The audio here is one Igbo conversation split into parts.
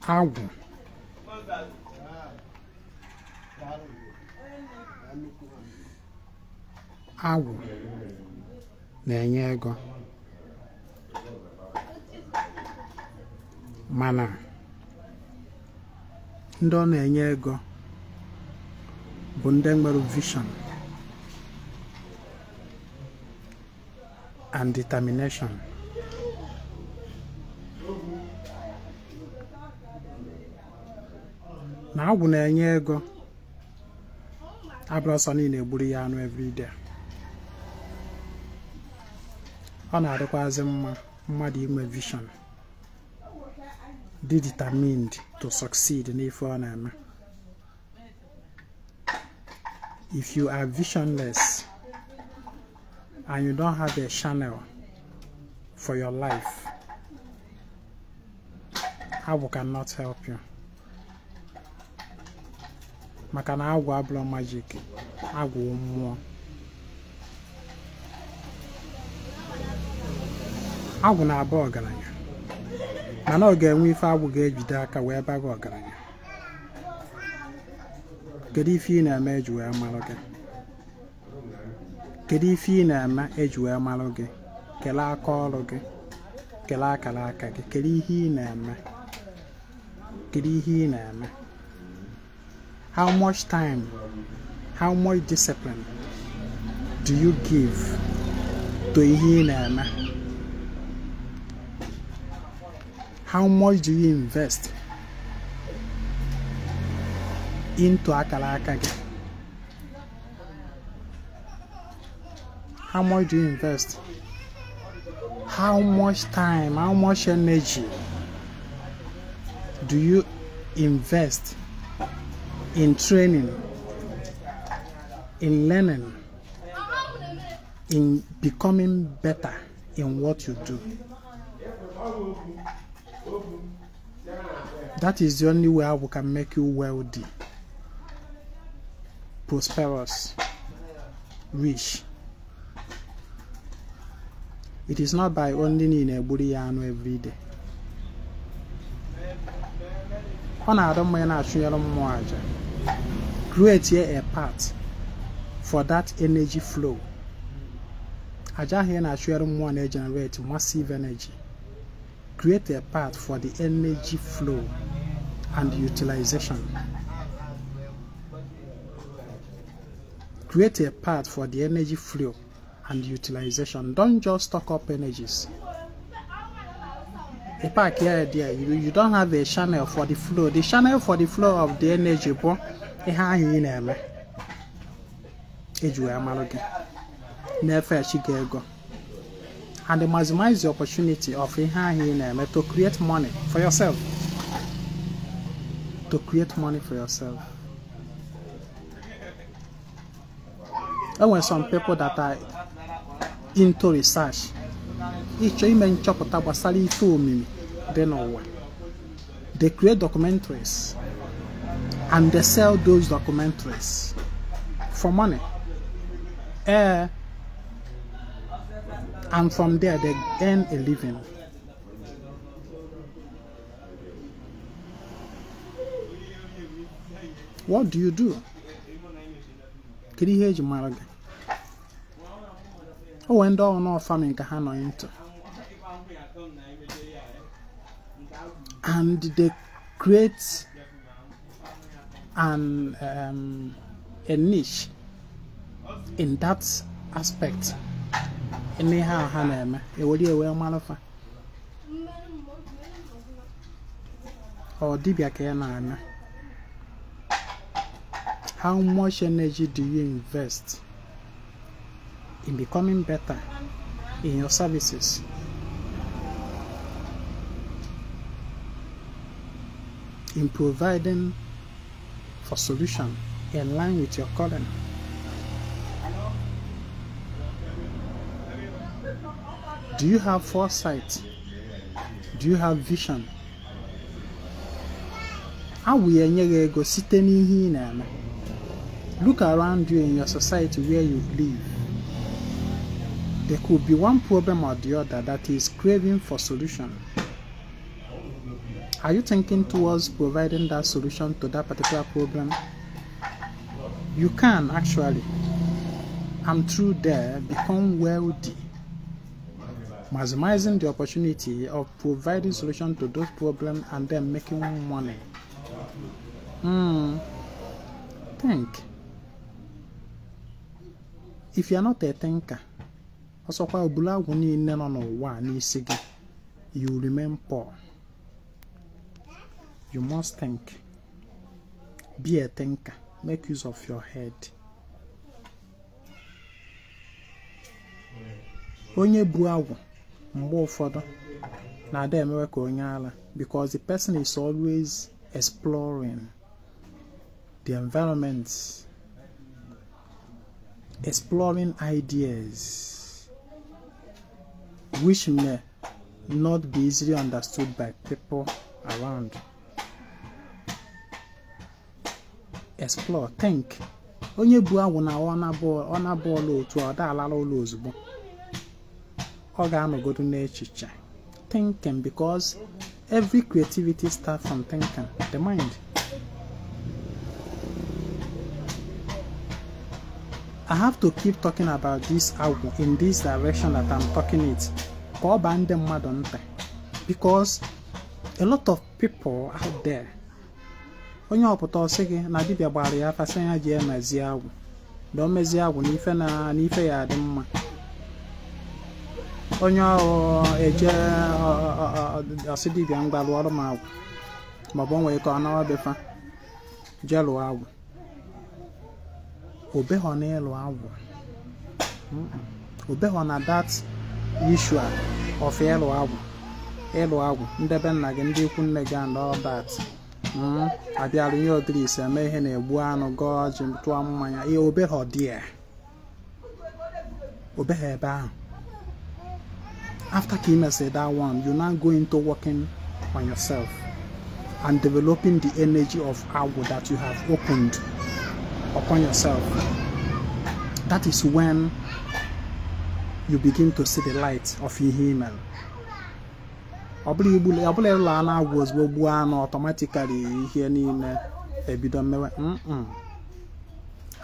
Agwụ agwụ na-enye ego, mana ndị ọ na-enye ego bụ ndị nwere vision and determination. Na agwụ na-enye ego abụrụ ọsọ niile egburu ya anụ everyday. Ọ na-adịkwazị mma mmadụ inwe vision, dị determined to succeed n'ife ọ na-eme. If you are visionless and you don't have a channel for your life, agwụ cannot help you. Maka na agwụ abụrụ magic, agwụ mmụọ. Agwụ na-aba ọgaranya, mana ọ ga-enwe ife agwụ ga-ejide aka wee baga ọgaranya. Kedu ife ị na-eme eji wee marụ gị? Kedu ife ị na-eme eji wee marụ gị? Kelee aka ọrụ gị, kelee akara aka gị. Kedu ihe ị na-eme? Kedu ihe ị na-eme? How much time, how much discipline do you give to ihe ị na-eme? How much do you invest into akara aka gị? How much do you invest? How much time, how much energy do you invest in training, in learning, in becoming better in what you do? That is the only way we can make you wealthy, prosperous, rich. It is not by only na-egburu ya anụ every day. Ọ na-adọ mma na-achụnyere mmụọ aja. Create a path for that energy flow. Aja ahụ ị na-achụnyere mmụọ na-generate massive energy. Create a path for the energy flow and utilization. Create a path for the energy flow and utilization. Don't just stock up energies. A park here, there, you don't have a channel for the flow. The channel for the flow of the energy bụ ihe ahụ ị na-eme eji wee marụ gị na-efe chi gị ego, and maximize the opportunity of ihe ahụ ị na-eme to create money for yourself. To create money for yourself. And when some people that are into research, ịchọ ime nchọpụta gbasara ife omimi dị n'ụwa, they create documentaries and they sell those documentaries for money. And from there they earn a living. What do you do? Kedu ihe eji mara gị? O nwere ndị ọrụ nọ farming ka ha nọ into, and they create an a niche in that aspect. N'ihe a ha na-eme, ewere ewe marafa. Ọ dibịa ka ya na-eme. How much energy do you invest in becoming better in your services? In providing for solution in line with your calling? Do you have foresight? Do you have vision? Agwụ ya enye gị ego site n'ihe ị na-eme. Look around you in your society where you live. There could be one problem or the other that is craving for solution. Are you thinking towards providing that solution to that particular problem? You can actually, and through there, become wealthy, maximizing the opportunity of providing solution to those problems and then making money. Think. If you are not a thinker, ọsọkwa obula agwụ niile nọ n'ụwa n'isi gị, you remain poor. You must think. Be a thinker. Make use of your head. Onye bu agwụ mgbe ụfọdụ na-ada emewe ka onye ala, because the person is always exploring the environment, exploring ideas which may not be easily understood by people around. Explore, think. Onye bu agwụ na ọ na-abụọla otu ọ da alala ụlọ ozugbo, ọ ga-anọgodu n'echiche, thinking, because every creativity starts from thinking, the mind. I have to keep talking about this agwụ in this direction that I'm talking it, ka ọ baa ndị mmadụ ntị, because a lot of people out there, onye ọpụta ọsị gị na dibịa gbara ya afa sị ya ji emezie agwụ, na o mezie agwụ n'ife na n'ife ya adị mma. Onye ọrụ eje ọsị dibịa ngwa lụọrụ m agwụ, maọbụ o nwere ka ọ nawa befa jee lụọ agwụ. Obeghọ na ịlụ agwụ, obeghọ na that ritual of ịlụ agwụ, ịlụ agwụ ndebe nna gị, ndị ikwu nne gị and all that. Abịara ihe ogirisi eme ihe na-egbu anụ, gọọ ọjị, tụọ mmanya, ihe obeghọ dị ya, obeghọ ebe ahụ. After ka ị mesịrị that one, you now go into working on yourself and developing the energy of agwụ that you have opened upon yourself. That is when you begin to see the light of ihe email. Ọ bụla ịlụ anụ agwụ ozugbo gbuo anụ, automatically ihe niile ebido mmewe.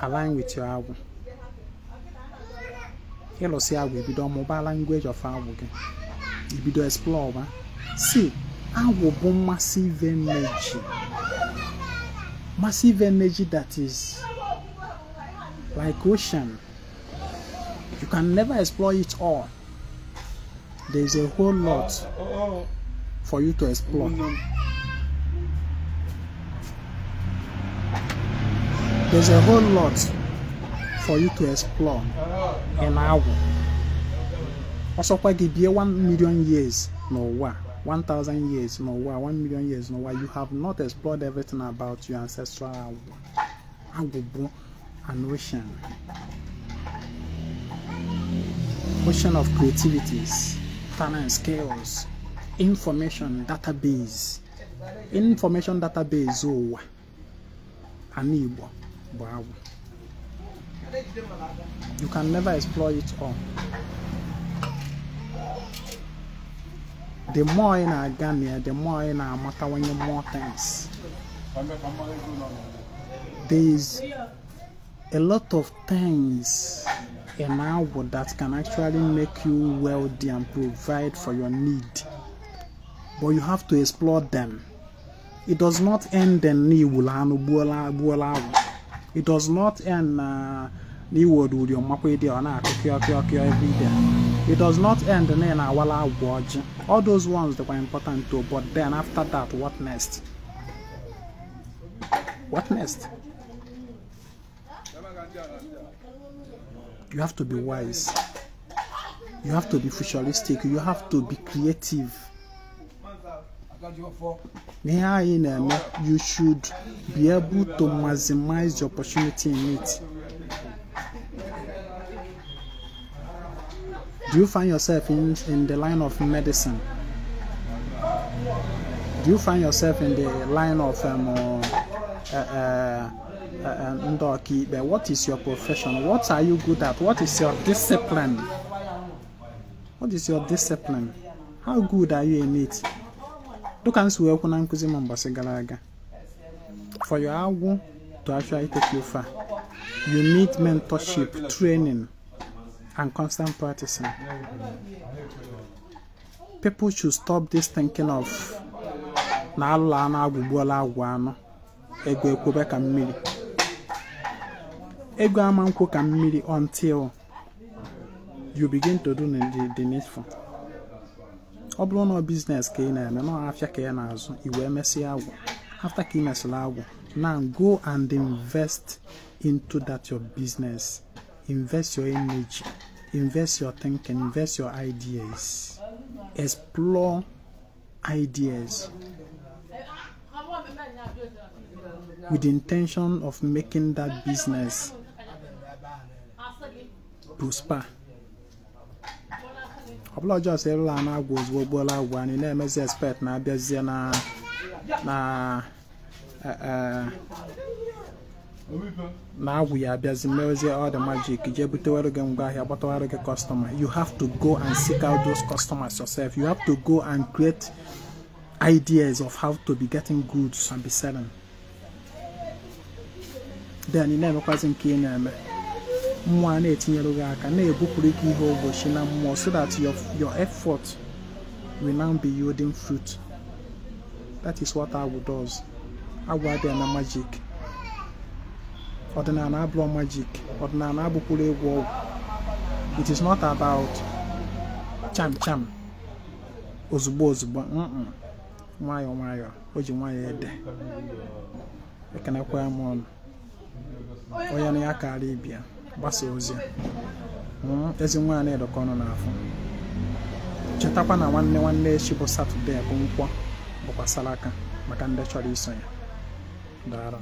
Align with your agwụ. Ịlụsị agwụ, ebido mụba language of agwụ gị, ibido explore ba. See, agwụ bụ massive energy, massive energy that is like ocean. You can never explore it all. There is a whole lot for you to explore. There's a whole lot for you to explore in agwụ. Ọsọkwa gị bie 1 million years n'ụwa, 1,000 years n'ụwa, 1 million years n'ụwa, you have not explored everything about your ancestral agwụ. Agwụ bụ an ocean, ocean of creativities, talent, skills, information database, information database ụwa ana Igbo bụ agwụ. You can never explore it all. The more ị na-aga na ya, the more ị na-amatawanye more things. There is a lot of things in agwụ that can actually make you wealthy and provide for your need, but you have to explore them. It does not end in n'iwulu anụ gbuola agwụ. It does not end na n'iwodu uri ọmakwa ịdị ọ na-akụ kịọ kịọ kịọ every day. It does not end na ị na-awala agwụ ọjị. All those ones they were important too, but then after that, what next? What next? You have to be wise. You have to be futuristic. You have to be creative. You should be able to maximize the opportunity in it. Do you find yourself in the line of medicine? Do you find yourself in the line of what is your profession? What are you good at? What is your discipline? What is your discipline? How good are you in it? Dịka m si wee kwu na nkụzi m mbọsị gara aga, for your agwụ to actually take you far, you need mentorship, training, and constant practicing. People should stop this thinking of na alụla anụ agwụ gbuola agwụ anụ ego ekwube ka mmiri. Ego ama nkwo ka mmiri until you begin to do the needful. Ọ bụrụ na business ka ị na-eme, na afịa ka ị na-azụ, i wee mesịa agwụ. After ka ị mesịrị agwụ, now go and invest into that your business. Invest your energy, invest your thinking, invest your ideas, explore ideas with the intention of making that business prosper. Ọ bụla just ịrụla anụ agwụ ozugbo gbuola agwụ anyị na-emezi expect na-abịazie na na na agwụ ya abịazi mewezie all the magic jee butewere gị ngwaahịa, gbatawara gị customer. You have to go and seek out those customers yourself. You have to go and create ideas of how to be getting goods and be selling. Then ị na-emekwazi nke ị na-eme, mmụọ a na-etinyere gị aka, na-ebupụrụ gị ihe ogbochi na mmụọ, so that your effort will now be yielding fruit. That is what agwụ does. Agwụ adịghị eme magic. Ọdịnala abụrụ magic. Ọdịnala abụkwuru egwu ọgwụ. It is not about cham cham, ozugbo ozugbo. Nwayọọ nwayọọ, o ji nwayọọ ede. Ekenekwa m ọnụ onye na ya karịa ibia gbasa ozi ezi nwaanyị edokọ ọnụ n'afọ. Chetakwa na nwanne nwanne echi bụ Satọde bụ nkwọ, bụkwa saraka maka ndị chọrọ isonye. Daalụ.